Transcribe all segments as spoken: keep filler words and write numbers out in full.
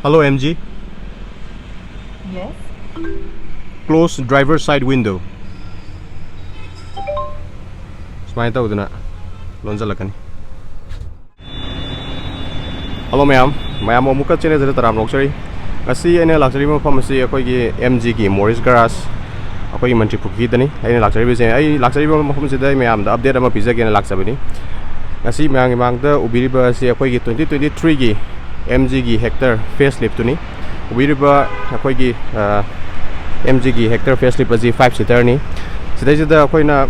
Hello, M G. Yes. Close driver side window. ꯁꯨꯃꯥꯏꯅ ꯇꯧꯗꯅ ꯂꯣꯟꯁꯤꯜꯂꯛꯀꯅꯤ꯫ Hello ꯃꯌꯥꯝ, ꯃꯌꯥꯝ ꯑꯃꯨꯛꯀ ꯆꯦꯅꯦꯜꯁꯤꯗ ꯇꯔꯥꯝꯅ ꯑꯣꯛꯆꯔꯤ꯫ ꯉꯁꯤ ꯑꯩꯅ ꯂꯥꯛꯆꯔꯤꯕ ꯃꯐꯝ ꯑꯁꯤ ꯑꯩꯈꯣꯏꯒꯤ M G ꯒꯤ Morris Garage, ꯑꯩꯈꯣꯏꯒꯤ ꯃꯟꯇ꯭ꯔꯤ ꯄꯨꯈ꯭ꯔꯤꯗꯅꯤ ꯑꯩꯅ ꯂꯥꯛꯆꯔꯤꯕꯁꯦ꯫ ꯑꯩ ꯂꯥꯛꯆꯔꯤꯕ ꯃꯐꯝꯁꯤꯗ ꯑꯩ ꯃꯌꯥꯝꯗ ꯑꯞꯗꯦꯠ ꯑꯃ ꯄꯤꯖꯒꯦꯅ ꯂꯥꯛꯆꯕꯅꯤ꯫ ꯉꯁꯤ ꯃꯌꯥꯝꯒꯤ ꯃꯥꯡꯗ ꯎꯕꯤꯔꯤꯕ ꯑꯁꯤ ꯑꯩꯈꯣꯏꯒꯤ twenty twenty three ꯒꯤ M G ꯒꯤ Hector facelift ꯇꯨꯅꯤ꯫ ꯎꯕꯤꯔꯤꯕ ꯑꯩꯈꯣꯏꯒꯤ, ꯑ, M G ꯒꯤ Hector facelift ꯑꯁꯤ five seater ꯅꯤ꯫ ꯁꯤꯗꯩꯁꯤꯗ ꯑꯩꯈꯣꯏꯅ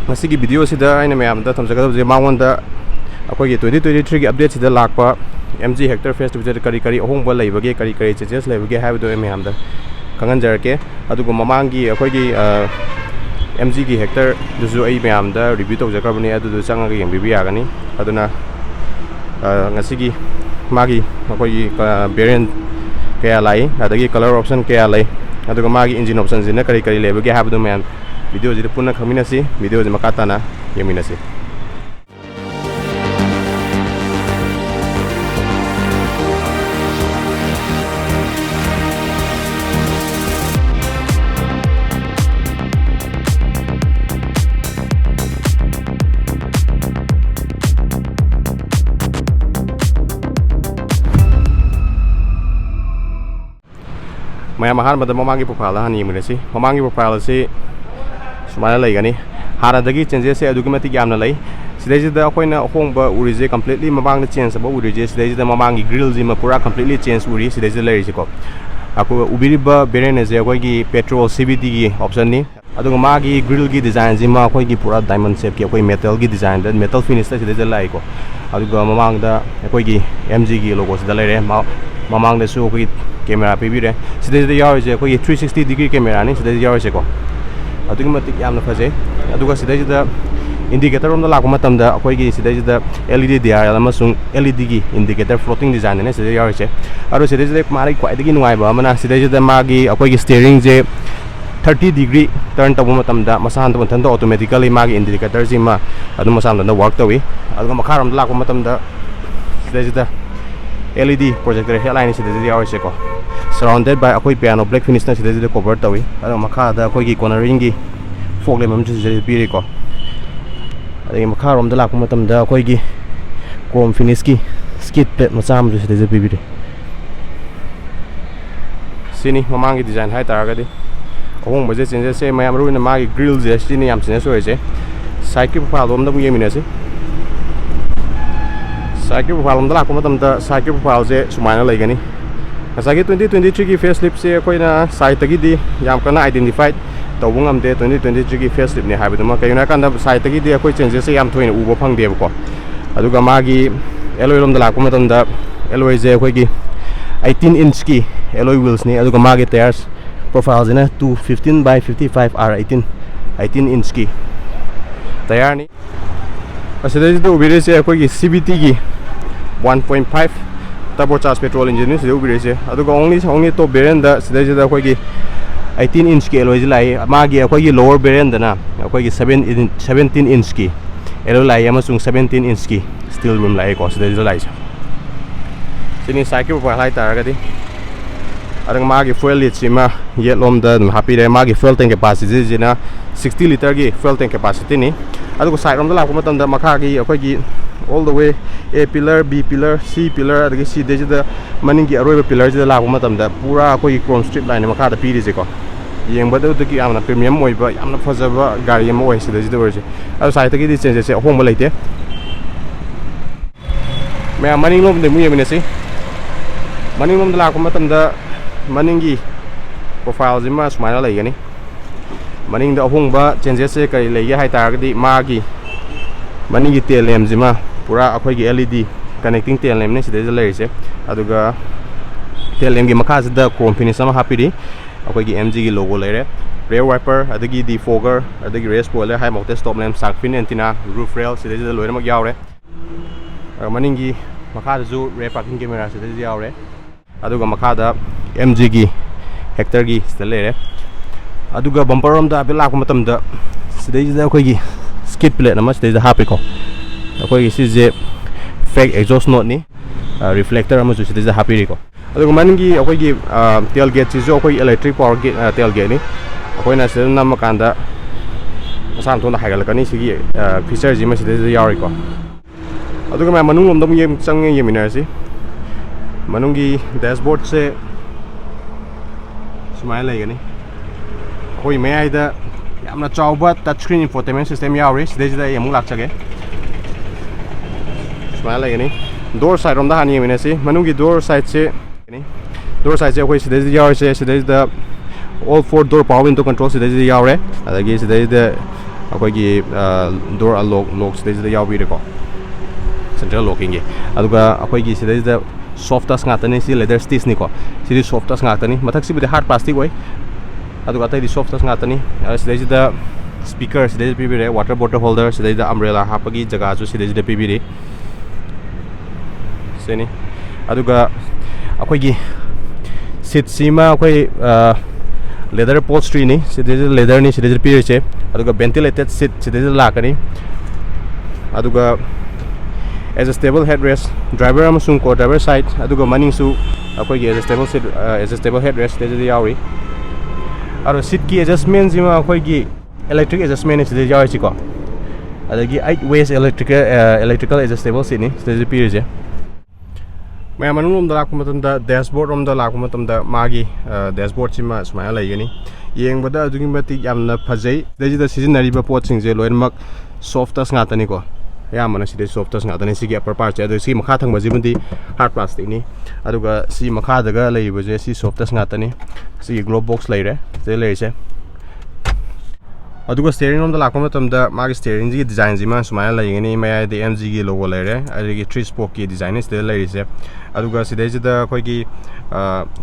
ꯉꯁꯤꯒꯤ video ꯑꯁꯤꯗ ꯑꯩꯅ ꯃꯌꯥꯝꯗ ꯊꯝꯖꯒꯗꯕꯁꯦ, ꯃꯉꯣꯟꯗ ꯑꯩꯈꯣꯏꯒꯤ twenty twenty three ꯒꯤ update ꯁꯤꯗ ꯂꯥꯛꯄ M G Hector facelift ꯁꯤꯗ ꯀꯔꯤ ꯀꯔꯤ ꯑꯍꯣꯡꯕ ꯂꯩꯕꯒꯦ, ꯀꯔꯤ ꯀꯔꯤ changes ꯂꯩꯕꯒꯦ ꯍꯥꯏꯕꯗꯨ ꯑꯩ ꯃꯌꯥꯝꯗ ꯈꯪꯍꯟꯖꯔꯛꯀꯦ꯫ ꯑꯗꯨꯒ ꯃꯃꯥꯡꯒꯤ ꯑꯩꯈꯣꯏꯒꯤ, ꯑ, M G ꯒꯤ Hector ꯗꯨꯁꯨ ꯑꯩ ꯃꯌꯥꯝꯗ review ꯇꯧꯖꯈ꯭ꯔꯕꯅꯤ, ꯑꯗꯨꯗꯨ ꯆꯪꯉꯒ ꯌꯦꯡꯕꯤꯕ ꯌꯥꯒꯅꯤ꯫ ꯑꯗꯨꯅ, ꯑ, ꯉꯁꯤꯒꯤ ꯃꯥꯒꯤ ꯑꯩꯈꯣꯏꯒꯤ, ꯑ, variant ꯀꯌꯥ ꯂꯥꯛꯏ, ꯑꯗꯒꯤ colour option ꯀꯌꯥ ꯂꯩ, ꯑꯗꯨꯒ ꯃꯥꯒꯤ engine option ꯁꯤꯅ ꯀꯔꯤ ꯀꯔꯤ ꯂꯩꯕꯒꯦ ꯍꯥꯏꯕꯗꯨ ꯃꯌꯥꯝ video ꯁꯤꯗ ꯄꯨꯟꯅ ꯈꯪꯃꯤꯟꯅꯁꯤ꯫ Video ꯁꯤ ꯃꯈꯥ ꯇꯥꯅ ꯌꯦꯡꯃꯤꯟꯅꯁꯤ꯫ ꯃꯌꯥꯝ ꯑꯍꯥꯟꯕꯗ ꯃꯃꯥꯡꯒꯤ profile ꯗ ꯍꯥꯟꯅ ꯌꯦꯡꯃꯤꯟꯅꯁꯤ꯫ ꯃꯃꯥꯡꯒꯤ profile ꯑꯁꯤ ꯁꯨꯃꯥꯏꯅ ꯂꯩꯒꯅꯤ꯫ ꯍꯥꯟꯅꯗꯒꯤ changes ꯁꯦ ꯑꯗꯨꯛꯀꯤ ꯃꯇꯤꯛ ꯌꯥꯝꯅ ꯂꯩ꯫ ꯁꯤꯗꯩꯁꯤꯗ ꯑꯩꯈꯣꯏꯅ ꯑꯍꯣꯡꯕ ꯎꯔꯤꯁꯦ, completely ꯃꯃꯥꯡꯗ change ꯑꯃ ꯎꯔꯤꯁꯦ, ꯁꯤꯗꯩꯁꯤꯗ ꯃꯃꯥꯡꯒꯤ grill ꯁꯤꯃ ꯄꯨꯔꯥ completely change ꯎꯔꯤ꯫ ꯁꯤꯗꯩꯁꯤꯗ ꯂꯩꯔꯤꯁꯤꯀꯣ, ꯑꯩꯈꯣꯏ ꯎꯕꯤꯔꯤꯕ variant ꯑꯁꯦ ꯑꯩꯈꯣꯏꯒꯤ petrol C V T ꯒꯤ option ꯅꯤ꯫ ꯑꯗꯨꯒ ꯃꯥꯒꯤ grill ꯒꯤ design ꯁꯤꯃ ꯑꯩꯈꯣꯏꯒꯤ ꯄꯨꯔꯥ diamond shape ꯀꯤ ꯑꯩꯈꯣꯏ metal ꯒꯤ design ꯗ, metal finish ꯇ ꯁꯤꯗꯩꯗ ꯂꯥꯛꯏꯀꯣ꯫ ꯑꯗꯨꯒ ꯃꯃꯥꯡꯗ ꯑꯩꯈꯣꯏꯒꯤ M G ꯒꯤ logo ꯁꯤꯗ ꯂꯩꯔꯦ꯫ ꯃ-, ꯃꯃꯥꯡꯗꯁꯨ ꯑꯩꯈꯣꯏꯒꯤ camera ꯄꯤꯕꯤꯔꯦ꯫ ꯁꯤꯗꯩꯁꯤꯗ ꯌꯥꯎꯔꯤꯁꯦ ꯑꯩꯈꯣꯏꯒꯤ three sixty degree camera ꯅꯤ ꯁꯤꯗꯩꯗ ꯌꯥꯎꯔꯤꯁꯦꯀꯣ꯫ ꯑꯗꯨꯛꯀꯤ ꯃꯇꯤꯛ ꯌꯥꯝꯅ ꯐꯖꯩ꯫ ꯑꯗꯨꯒ ꯁꯤꯗꯩꯁꯤꯗ indicator ꯔꯣꯝꯗ ꯂꯥꯛꯄ ꯃꯇꯝꯗ ꯑꯩꯈꯣꯏꯒꯤ ꯁꯤꯗꯩꯁꯤꯗ L E D D R L ꯑꯃꯁꯨꯡ L E D ꯒꯤ indicator floating design ꯅꯦ ꯁꯤꯗ ꯌꯥꯎꯔꯤꯁꯦ꯫ ꯑꯗꯣ ꯁꯤꯗꯩꯁꯤꯗ ꯃꯥꯒꯤ ꯈ꯭ꯋꯥꯏꯗꯒꯤ ꯅꯨꯡꯉꯥꯏꯕ ꯑꯃꯅ ꯁꯤꯗꯩꯁꯤꯗ ꯃꯥꯒꯤ ꯑꯩꯈꯣꯏꯒꯤ steering ꯁꯦ thirty degree turn ꯇꯧꯕ ꯃꯇꯝꯗ ꯃꯁꯥ ꯃꯊꯟꯇ automatically ꯃꯥꯒꯤ indicator ꯁꯤꯃ ꯑꯗꯨꯝ ꯃꯁꯥ ꯃꯊꯟꯇ work ꯇꯧꯏ꯫ ꯑꯗꯨꯒ ꯃꯈꯥꯔꯣꯝꯗ ꯂꯥꯛꯄ ꯃꯇꯝꯗ ꯁꯤꯗꯩꯁꯤꯗ L E D projector headlight ꯁꯤꯗꯩꯁꯤꯗ ꯌꯥꯎꯔꯤꯁꯦꯀꯣ꯫ Surrounded by ꯑꯩꯈꯣꯏ piano black finishꯅ ꯁꯤꯗꯩꯁꯤꯗ cover ꯇꯧꯏ꯫ ꯑꯗꯨꯒ ꯃꯈꯥꯗ ꯑꯩꯈꯣꯏꯒꯤ cornering ꯒꯤ fog lamp ꯑꯃꯁꯨ ꯁꯤꯗꯩꯗ ꯄꯤꯔꯤꯀꯣ꯫ ꯑꯗꯒꯤ ꯃꯈꯥꯔꯣꯝꯗ ꯂꯥꯛꯄ ꯃꯇꯝꯗ ꯑꯩꯈꯣꯏꯒꯤ chrome finishꯀꯤ skid plate ꯃꯆꯥ ꯑꯃꯁꯨ ꯁꯤꯗꯩꯗ ꯄꯤꯕꯤꯔꯤ꯫ ꯁꯤꯅꯤ ꯃꯃꯥꯡꯒꯤ design ꯍꯥꯏꯇꯥꯔꯒꯗꯤ꯫ ꯑꯍꯣꯡꯕꯁꯦ, changesꯁꯦ ꯃꯌꯥꯝ, ꯃꯔꯨ ꯑꯣꯏꯅ ꯃꯥꯒꯤ grillꯁꯦ, ꯁꯤꯅ ꯌꯥꯝ changes ꯑꯣꯏꯔꯤꯁꯦ꯫ Sideꯀꯤ profile ꯂꯣꯝꯗ ꯑꯃꯨꯛ ꯌꯦꯡꯃꯤꯟꯅꯁꯤ꯫ Sideꯀꯤ profile ꯂꯣꯝꯗ ꯂꯥꯛꯄ ꯃꯇꯝꯗ, sideꯀꯤ profileꯁꯦ ꯁꯨꯃꯥꯏꯅ ꯂꯩꯒꯅꯤ꯫ ꯉꯁꯥꯏꯒꯤ twenty twenty-threeꯒꯤ faceliftꯁꯦ ꯑꯩꯈꯣꯏꯅ sideꯇꯒꯤꯗꯤ ꯌꯥꯝ ꯀꯟꯅ identify ꯇꯧꯕ ꯉꯝꯗꯦ, twenty twenty-threeꯒꯤ faceliftꯅꯤ ꯍꯥꯏꯕꯗꯨꯃ꯫ ꯀꯩꯒꯤꯅꯣ ꯍꯥꯏꯀꯥꯟꯗ, sideꯇꯒꯤꯗꯤ ꯑꯩꯈꯣꯏ changesꯁꯦ ꯌꯥꯝ ꯊꯣꯏꯅ ꯎꯕ ꯐꯪꯗꯦꯕꯀꯣ꯫ ꯑꯗꯨꯒ ꯃꯥꯒꯤ alloy ꯂꯣꯝꯗ ꯂꯥꯛꯄ ꯃꯇꯝꯗ, alloyꯁꯦ ꯑꯩꯈꯣꯏꯒꯤ eighteen inchꯀꯤ alloy wheelsꯅꯤ꯫ ꯑꯗꯨꯒ ꯃꯥꯒꯤ tires profileꯁꯤꯅ two fifteen by fifty five R eighteen, eighteen inchꯀꯤ tireꯅꯤ꯫ ꯑꯁꯤꯗꯩꯁꯤꯗ ꯎꯕꯤꯔꯤꯁꯦ ꯑꯩꯈꯣꯏꯒꯤ CVTꯒꯤ one point five turbocharged petrol engineꯅꯤ ꯁꯤꯗ ꯎꯕꯤꯔꯤꯁꯦ꯫ ꯑꯗꯨꯒ only, only top variantꯗ ꯁꯤꯗꯩꯁꯤꯗ ꯑꯩꯈꯣꯏꯒꯤ eighteen inchꯀꯤ alloyꯁꯤ ꯂꯥꯛꯏ꯫ ꯃꯥꯒꯤ ꯑꯩꯈꯣꯏꯒꯤ lower variantꯗꯅ ꯑꯩꯈꯣꯏꯒꯤ seven in, seventeen inchꯀꯤ alloy ꯂꯥꯛꯏ ꯑꯃꯁꯨꯡ seventeen inchꯀꯤ steel rim ꯂꯥꯛꯏꯀꯣ ꯁꯤꯗꯩꯁꯤꯗ ꯂꯥꯛꯏꯁꯦ꯫ ꯁꯤꯅꯤ sideꯀꯤ profile ꯍꯥꯏꯇꯥꯔꯒꯗꯤ꯫ ꯑꯗꯨꯒ ꯃꯥꯒꯤ fuel leadꯁꯤꯃ ꯌꯦꯠꯂꯣꯝꯗ ꯑꯗꯨꯝ ꯍꯥꯞꯄꯤꯔꯦ꯫ ꯃꯥꯒꯤ fuel tank capacityꯁꯤꯅ sixty litreꯒꯤ fuel tank capacityꯅꯤ꯫ ꯑꯗꯨꯒ side ꯂꯣꯝꯗ ꯂꯥꯛꯄ ꯃꯇꯝꯗ ꯃꯈꯥꯒꯤ ꯑꯩꯈꯣꯏꯒꯤ all the way A pillar, B pillar, C pillar, ꯑꯗꯒꯤ ꯁꯤꯗꯩꯁꯤꯗ ꯃꯅꯤꯡꯒꯤ ꯑꯔꯣꯏꯕ pillarꯁꯤꯗ ꯂꯥꯛꯄ ꯃꯇꯝꯗ ꯄꯨꯔꯥ ꯑꯩꯈꯣꯏꯒꯤ chrome strip lineꯅꯤ ꯃꯈꯥꯗ ꯄꯤꯔꯤꯁꯦꯀꯣ꯫ ꯌꯦꯡꯕꯗ ꯑꯗꯨꯗꯒꯤ ꯌꯥꯝꯅ premium ꯑꯣꯏꯕ, ꯌꯥꯝꯅ ꯐꯖꯕ ꯒꯥꯔꯤ ꯑꯃ ꯑꯣꯏ ꯁꯤꯗꯩꯁꯤꯗ ꯑꯣꯏꯔꯤꯁꯦ꯫ ꯑꯗꯣ sideꯇꯒꯤꯗꯤ changesꯁꯦ ꯑꯍꯣꯡꯕ ꯂꯩꯇꯦ꯫ ꯃꯌꯥꯝ ꯃꯅꯤꯡꯂꯣꯝꯗ ꯑꯃꯨꯛ ꯌꯦꯡꯃꯤꯟꯅꯁꯤ꯫ ꯃꯅꯤꯡꯂꯣꯝꯗ ꯂꯥꯛꯄ ꯃꯇꯝꯗ ꯃꯅꯤꯡꯒꯤ profileꯁꯤꯃ ꯁꯨꯃꯥꯏꯅ ꯂꯩꯒꯅꯤ꯫ ꯃꯅꯤꯡꯗ ꯑꯍꯣꯡꯕ changesꯁꯦ ꯀꯔꯤ ꯂꯩꯒꯦ ꯍꯥꯏ ꯇꯥꯔꯒꯗꯤ, ꯃꯥꯒꯤ ꯃꯅꯤꯡꯒꯤ tail lampꯁꯤꯃ ꯄꯨꯔꯥ ꯑꯩꯈꯣꯏꯒꯤ LED connecting tail lampꯅꯤ ꯁꯤꯗꯩꯗ ꯂꯩꯔꯤꯁꯦ꯫ ꯑꯗꯨꯒ tail lampꯀꯤ ꯃꯈꯥꯁꯤꯗ chrome finish ꯑꯃ ꯍꯥꯞꯄꯤꯔꯤ꯫ ꯑꯩꯈꯣꯏꯒꯤ MGꯒꯤ logo ꯂꯩꯔꯦ, rear wiper, ꯑꯗꯒꯤ defogger, ꯑꯗꯒꯤ rear spoiler, high mounted stop lamp, shark fin antenna, roof rail ꯁꯤꯗꯩꯁꯤꯗ ꯂꯣꯏꯅꯃꯛ ꯌꯥꯎꯔꯦ꯫ ꯑꯗꯨꯒ ꯃꯅꯤꯡꯒꯤ ꯃꯈꯥꯗꯁꯨ rear parking camera ꯁꯤꯗꯩꯁꯤꯗ ꯌꯥꯎꯔꯦ꯫ ꯑꯗꯨꯒ ꯃꯈꯥꯗ MGꯒꯤ Hectorꯒꯤ ꯁꯤꯗ ꯂꯩꯔꯦ꯫ ꯑꯗꯨꯒ bumper ꯔꯣꯝꯗ ꯍꯥꯏꯐꯦꯠ ꯂꯥꯛꯄ ꯃꯇꯝꯗ ꯁꯤꯗꯩꯁꯤꯗ ꯑꯩꯈꯣꯏꯒꯤ skid plate ꯑꯃ ꯁꯤꯗꯩꯗ ꯍꯥꯞꯄꯦꯀꯣ꯫ ꯑꯩꯈꯣꯏꯒꯤ ꯁꯤꯁꯦ fake exhaust noteꯅꯤ꯫ ꯔꯤꯐ꯭ꯂꯦꯛꯇꯔ ꯑꯃꯁꯨ ꯁꯤꯗꯩꯁꯤꯗ ꯍꯥꯞꯄꯤꯔꯤꯀꯣ꯫ ꯑꯗꯨꯒ ꯃꯅꯤꯡꯒꯤ ꯑꯩꯈꯣꯏꯒꯤ ꯇꯦꯜ ꯒꯦꯠꯁꯤꯁꯨ ꯑꯩꯈꯣꯏ ꯏꯂꯦꯛꯇ꯭ꯔꯤꯛ ꯄꯋꯥꯔ ꯒꯦꯠ, ꯇꯦꯜ ꯒꯦꯠꯅꯤ꯫ ꯑꯩꯈꯣꯏꯅ ꯁꯤꯗ ꯅꯝꯃꯀꯥꯟꯗ ꯃꯁꯥ ꯃꯇꯣꯟꯗ ꯍꯥꯏꯒꯠꯂꯛꯀꯅꯤ꯫ ꯁꯤꯒꯤ ꯐꯤꯆꯔꯁꯤꯃ ꯁꯤꯗꯩꯁꯤꯗ ꯌꯥꯎꯔꯤꯀꯣ꯫ ꯑꯗꯨꯒ ꯃꯌꯥꯝ ꯃꯅꯨꯡꯂꯣꯝꯗ ꯑꯃꯨꯛ ꯌꯦꯡ-, ꯆꯪꯉ ꯌꯦꯡꯃꯤꯟꯅꯔꯁꯤ꯫ ꯃꯅꯨꯡꯒꯤ ꯗꯦꯁꯕꯣꯔꯗꯁꯦ ꯁꯨꯃꯥꯏꯅ ꯂꯩꯒꯅꯤ꯫ ꯑꯩꯈꯣꯏ ꯃꯌꯥꯏꯗ ꯌꯥꯝꯅ ꯆꯥꯎꯕ touch screen infotainment system ꯌꯥꯎꯔꯤ꯫ ꯁꯤꯗꯩꯁꯤꯗ ꯑꯩ ꯑꯃꯨꯛ ꯂꯥꯛꯆꯒꯦ꯫ ꯁꯨꯃꯥꯏꯅ ꯂꯩꯒꯅꯤ꯫ ꯗꯣꯔ ꯁꯥꯏꯠ ꯔꯣꯝꯗ ꯍꯥꯟꯅ ꯌꯦꯡꯃꯤꯟꯅꯁꯤ꯫ ꯃꯅꯨꯡꯒꯤ ꯗꯣꯔ ꯁꯥꯏꯠꯁꯦ, ꯗꯣꯔ ꯁꯥꯏꯠꯁꯦ ꯑꯩꯈꯣꯏ ꯁꯤꯗꯩꯁꯤꯗ ꯌꯥꯎꯔꯤꯁꯦ, ꯁꯤꯗꯩꯁꯤꯗ all four door power window control ꯁꯤꯗꯩꯁꯤꯗ ꯌꯥꯎꯔꯦ꯫ ꯑꯗꯒꯤ ꯁꯤꯗꯩꯁꯤꯗ ꯑꯩꯈꯣꯏꯒꯤ ꯗꯣꯔ ꯑꯟꯂꯣꯛ, ꯂꯣꯛ ꯁꯤꯗꯩꯁꯤꯗ ꯌꯥꯎꯕꯤꯔꯦꯀꯣ, ꯁꯦꯟꯇ꯭ꯔꯦꯜ ꯂꯣꯛꯀꯤꯡꯒꯤ꯫ ꯑꯗꯨꯒ ꯑꯩꯈꯣꯏꯒꯤ ꯁꯤꯗꯩꯁꯤꯗ soft touch ꯉꯥꯛꯇꯅꯤ꯫ ꯁꯤ leather stitchꯅꯤꯀꯣ꯫ ꯁꯤꯗꯤ soft touch ꯉꯥꯛꯇꯅꯤ꯫ ꯃꯊꯛꯁꯤꯕꯨꯗꯤ hard plastic ꯑꯣꯏ, ꯑꯗꯨꯒ ꯑꯇꯩꯗꯤ soft touch ꯉꯥꯛꯇꯅꯤ꯫ ꯑꯗ ꯁꯤꯗꯩꯁꯤꯗ speaker ꯁꯤꯗꯩꯁꯤꯗ ꯄꯤꯕꯤꯔꯦ, water bottle holder, ꯁꯤꯗꯩꯁꯤꯗ umbrella ꯍꯥꯞꯄꯒꯤ ꯖꯒꯥꯁꯨ ꯁꯤꯗꯩꯁꯤꯗ ꯄꯤꯕꯤꯔꯤ꯫ ꯁꯤꯅꯤ꯫ ꯑꯗꯨꯒ ꯑꯩꯈꯣꯏꯒꯤ ꯁꯤꯠꯁꯤꯃ ꯑꯩꯈꯣꯏ leather upholsteryꯅꯤ꯫ ꯁꯤꯗꯩꯁꯤꯗ leatherꯅꯤ ꯁꯤꯗꯩꯁꯤꯗ ꯄꯤꯔꯤꯁꯦ꯫ ꯑꯗꯨꯒ ventilated seat ꯁꯤꯗꯩꯁꯤꯗ ꯂꯥꯛꯀꯅꯤ꯫ ꯑꯗꯨꯒ adjustable headrest, driver ꯑꯃꯁꯨꯡ co driver side, ꯑꯗꯨꯒ ꯃꯅꯤꯡꯁꯨ ꯑꯩꯈꯣꯏꯒꯤ adjustable seat, adjustable headrest ꯁꯤꯗꯩꯁꯤꯗ ꯌꯥꯎꯔꯤ꯫ ꯑꯗꯣ seatꯀꯤ adjustmentꯁꯤꯃ ꯑꯩꯈꯣꯏꯒꯤ electric adjustmentꯅꯤ ꯁꯤꯗ ꯌꯥꯎꯔꯤꯁꯤꯀꯣ꯫ ꯑꯗꯒꯤ eight ways electrical, electrical adjustable seatꯅꯤ ꯁꯤꯗꯩꯁꯤꯗ ꯄꯤꯔꯤꯁꯦ꯫ ꯃꯌꯥꯝ ꯃꯅꯨꯡꯂꯣꯝꯗ ꯂꯥꯛꯄ ꯃꯇꯝꯗ, dashboard ꯔꯣꯝꯗ ꯂꯥꯛꯄ ꯃꯇꯝꯗ ꯃꯥꯒꯤ dashboardꯁꯤꯃ ꯁꯨꯃꯥꯏꯅ ꯂꯩꯒꯅꯤ꯫ ꯌꯦꯡꯕꯗ ꯑꯗꯨꯛꯀꯤ ꯃꯇꯤꯛ ꯌꯥꯝꯅ ꯐꯖꯩ꯫ ꯁꯤꯗꯩꯁꯤꯗ ꯁꯤꯖꯤꯟꯅꯔꯤꯕ ꯄꯣꯠꯁꯤꯡꯁꯦ ꯂꯣꯏꯅꯃꯛ soft touch ꯉꯥꯛꯇꯅꯤꯀꯣ꯫ ꯑꯌꯥꯝꯕꯅ ꯁꯤꯗꯩ soft touch ꯉꯥꯛꯇꯅꯤ꯫ ꯁꯤꯒꯤ upper partꯁꯦ, ꯑꯗꯨ ꯁꯤꯒꯤ ꯃꯈꯥ ꯊꯪꯕꯁꯤꯃꯗꯤ hard plasticꯅꯤ꯫ ꯑꯗꯨꯒ ꯁꯤ ꯃꯈꯥꯗꯒ ꯂꯩꯔꯤꯕꯁꯦ ꯁꯤ soft touch ꯉꯥꯛꯇꯅꯤ꯫ ꯁꯤꯒꯤ glove box ꯂꯩꯔꯦ ꯁꯤꯗ ꯂꯩꯔꯤꯁꯦ꯫ ꯑꯗꯨꯒ steering ꯔꯣꯝꯗ ꯂꯥꯛꯄ ꯃꯇꯝꯗ ꯃꯥꯒꯤ steeringꯁꯤꯒꯤ designꯁꯤꯃ ꯁꯨꯃꯥꯏꯅ ꯂꯩꯒꯅꯤ꯫ ꯃꯌꯥꯏꯗ MGꯒꯤ logo ꯂꯩꯔꯦ, ꯑꯗꯒꯤ three spokeꯀꯤ designꯅꯤ ꯁꯤꯗ ꯂꯩꯔꯤꯁꯦ꯫ ꯑꯗꯨꯒ ꯁꯤꯗꯩꯁꯤꯗ ꯑꯩꯈꯣꯏꯒꯤ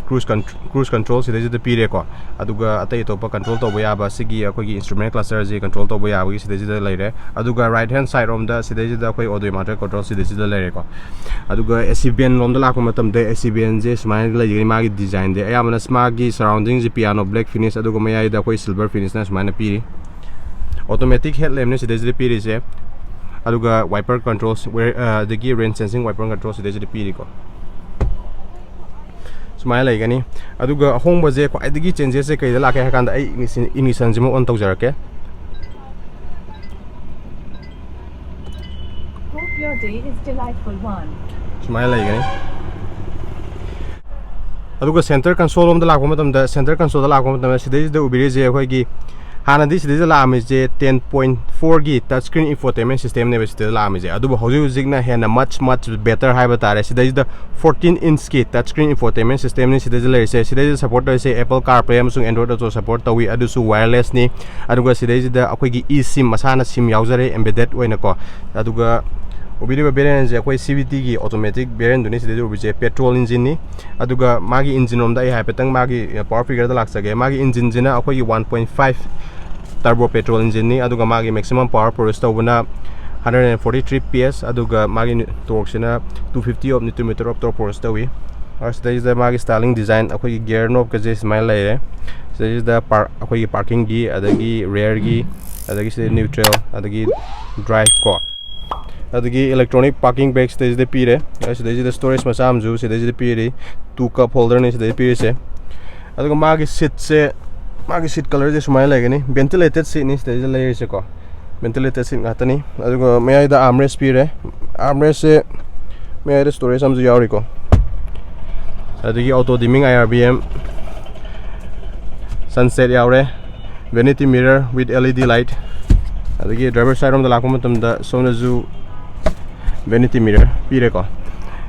cruise con-, cruise control ꯁꯤꯗꯩꯁꯤꯗ ꯄꯤꯔꯦꯀꯣ꯫ ꯑꯗꯨꯒ ꯑꯇꯩ ꯑꯇꯣꯞꯄ control ꯇꯧꯕ ꯌꯥꯕ, ꯁꯤꯒꯤ ꯑꯩꯈꯣꯏꯒꯤ instrument clusterꯁꯤ control ꯇꯧꯕ ꯌꯥꯕꯒꯤ ꯁꯤꯗꯩꯁꯤꯗ ꯂꯩꯔꯦ꯫ ꯑꯗꯨꯒ right hand side ꯔꯣꯝꯗ ꯁꯤꯗꯩꯁꯤꯗ ꯑꯩꯈꯣꯏ audio master control ꯁꯤꯗꯩꯁꯤꯗ ꯂꯩꯔꯦꯀꯣ꯫ ꯑꯗꯨꯒ AC vent ꯔꯣꯝꯗ ꯂꯥꯛꯄ ꯃꯇꯝꯗ AC ventꯁꯦ ꯁꯨꯃꯥꯏꯅ ꯂꯩꯒꯅꯤ꯫ ꯃꯥꯒꯤ designꯗꯤ ꯑꯌꯥꯝꯕꯅ ꯃꯥꯒꯤ surroundingꯁꯤ piano black finish, ꯑꯗꯨꯒ ꯃꯌꯥꯏꯗ ꯑꯩꯈꯣꯏ silver finishꯅ ꯁꯨꯃꯥꯏꯅ ꯄꯤꯔꯤ꯫ Automatic headlampꯅꯤ ꯁꯤꯗꯩꯁꯤꯗ ꯄꯤꯔꯤꯁꯦ꯫ ꯑꯗꯨꯒ wiper controls, ꯑꯗꯒꯤ rain sensing wiper control ꯁꯤꯗꯩꯁꯤꯗ ꯄꯤꯔꯤꯀꯣ꯫ ꯁꯨꯃꯥꯏꯅ ꯂꯩꯒꯅꯤ꯫ ꯑꯗꯨꯒ ꯑꯍꯣꯡꯕꯁꯦ ꯈ꯭ꯋꯥꯏꯗꯒꯤ changes ꯁꯦ ꯀꯩꯗ ꯂꯥꯛꯀꯦ ꯍꯥꯏ ꯀꯥꯟꯗ ꯑꯩ ignition ꯁꯤꯃ on ꯇꯧꯖꯔꯛꯀꯦ꯫ Hope your day is delightful one. ꯁꯨꯃꯥꯏꯅ ꯂꯩꯒꯅꯤ꯫ ꯑꯗꯨꯒ center console ꯂꯣꯝꯗ ꯂꯥꯛꯄ ꯃꯇꯝꯗ, center console ꯗ ꯂꯥꯛꯄ ꯃꯇꯝꯗ ꯁꯤꯗꯩꯁꯤꯗ ꯎꯕꯤꯔꯤꯁꯦ ꯑꯩꯈꯣꯏꯒꯤ ꯍꯥꯟꯅꯗꯤ ꯁꯤꯗꯩꯁꯤꯗ ꯂꯥꯛꯑꯝꯃꯤꯁꯦ ten point four ꯒꯤ touch screen infotainment system ꯅꯦꯕ ꯁꯤꯗ ꯂꯥꯛꯑꯝꯃꯤꯁꯦ꯫ ꯑꯗꯨꯕꯨ ꯍꯧꯖꯤꯛ ꯍꯧꯖꯤꯛꯅ ꯍꯦꯟꯅ much much better ꯍꯥꯏꯕ ꯇꯥꯔꯦ꯫ ꯁꯤꯗꯩꯁꯤꯗ fourteen inch ꯀꯤ touch screen infotainment system ꯅꯤ ꯁꯤꯗꯩꯁꯤꯗ ꯂꯩꯔꯤꯁꯦ꯫ ꯁꯤꯗꯩꯁꯤꯗ support ꯇꯧꯔꯤꯁꯦ Apple CarPlay ꯑꯃꯁꯨꯡ Android Auto support ꯇꯧꯏ, ꯑꯗꯨꯁꯨ wireless ꯅꯤ꯫ ꯑꯗꯨꯒ ꯁꯤꯗꯩꯁꯤꯗ ꯑꯩꯈꯣꯏꯒꯤ eSIM, ꯃꯁꯥꯅ SIM ꯌꯥꯎꯖꯔꯦ embedded ꯑꯣꯏꯅꯀꯣ꯫ ꯑꯗꯨꯒ ꯎꯕꯤꯔꯤꯕ variant ꯁꯦ ꯑꯩꯈꯣꯏ C V T ꯒꯤ automatic variant ꯗꯨꯅꯤ꯫ ꯁꯤꯗꯩꯗ ꯎꯕꯤꯁꯦ petrol engine ꯅꯤ꯫ ꯑꯗꯨꯒ ꯃꯥꯒꯤ engine ꯔꯣꯝꯗ ꯑꯩ ꯍꯥꯏꯐꯦꯠꯇꯪ ꯃꯥꯒꯤ power figure ꯗ ꯂꯥꯛꯆꯒꯦ꯫ ꯃꯥꯒꯤ engine ꯁꯤꯅ ꯑꯩꯈꯣꯏꯒꯤ one point five turbo petrol engine ꯅꯤ꯫ ꯑꯗꯨꯒ ꯃꯥꯒꯤ maximum power produce ꯇꯧꯕꯅ hundred and forty three P S, ꯑꯗꯨꯒ ꯃꯥꯒꯤ torque ꯁꯤꯅ two fifty of newton meter of torque produce ꯇꯧꯏ꯫ ꯑꯗꯨꯒ ꯁꯤꯗꯩꯁꯤꯗ ꯃꯥꯒꯤ styling design, ꯑꯩꯈꯣꯏꯒꯤ gear knob ꯀꯁꯦ ꯁꯨꯃꯥꯏꯅ ꯂꯩꯔꯦ꯫ ꯁꯤꯗꯩꯁꯤꯗ par-, ꯑꯩꯈꯣꯏꯒꯤ parking ꯒꯤ, ꯑꯗꯒꯤ rear ꯒꯤ, ꯑꯗꯒꯤ ꯁꯤꯗ neutral, ꯑꯗꯒꯤ drive ꯀꯣ꯫ ꯑꯗꯒꯤ electronic parking brake ꯁꯤꯗꯩꯁꯤꯗ ꯄꯤꯔꯦ꯫ ꯑꯗꯨꯒ ꯁꯤꯗꯩꯁꯤꯗ storage ꯃꯆꯥ ꯑꯃꯁꯨ ꯁꯤꯗꯩꯁꯤꯗ ꯄꯤꯔꯤ꯫ Two cup holder ꯅꯤ ꯁꯤꯗꯩ ꯄꯤꯔꯤꯁꯦ꯫ ꯑꯗꯨꯒ ꯃꯥꯒꯤ seat ꯁꯦ, ꯃꯥꯒꯤ seat colour ꯁꯦ ꯁꯨꯃꯥꯏꯅ ꯂꯩꯒꯅꯤ꯫ Ventilated seat ꯅꯤ ꯁꯤꯗꯩꯁꯤꯗ ꯂꯩꯔꯤꯁꯦꯀꯣ꯫ Ventilated seat ꯉꯥꯛꯇꯅꯤ꯫ ꯑꯗꯨꯒ ꯃꯌꯥꯏꯗ armrest ꯄꯤꯔꯦ꯫ Armrest ꯁꯦ ꯃꯌꯥꯏꯗ storage ꯑꯃꯁꯨ ꯌꯥꯎꯔꯤꯀꯣ꯫ ꯑꯗꯒꯤ auto dimming I R B M, sunshade ꯌꯥꯎꯔꯦ, vanity mirror with L E D light꯫ ꯑꯗꯒꯤ driver side ꯔꯣꯝꯗ ꯂꯥꯛꯄ ꯃꯇꯝꯗ ꯁꯣꯝꯗꯁꯨ vanity mirror ꯄꯤꯔꯦꯀꯣ꯫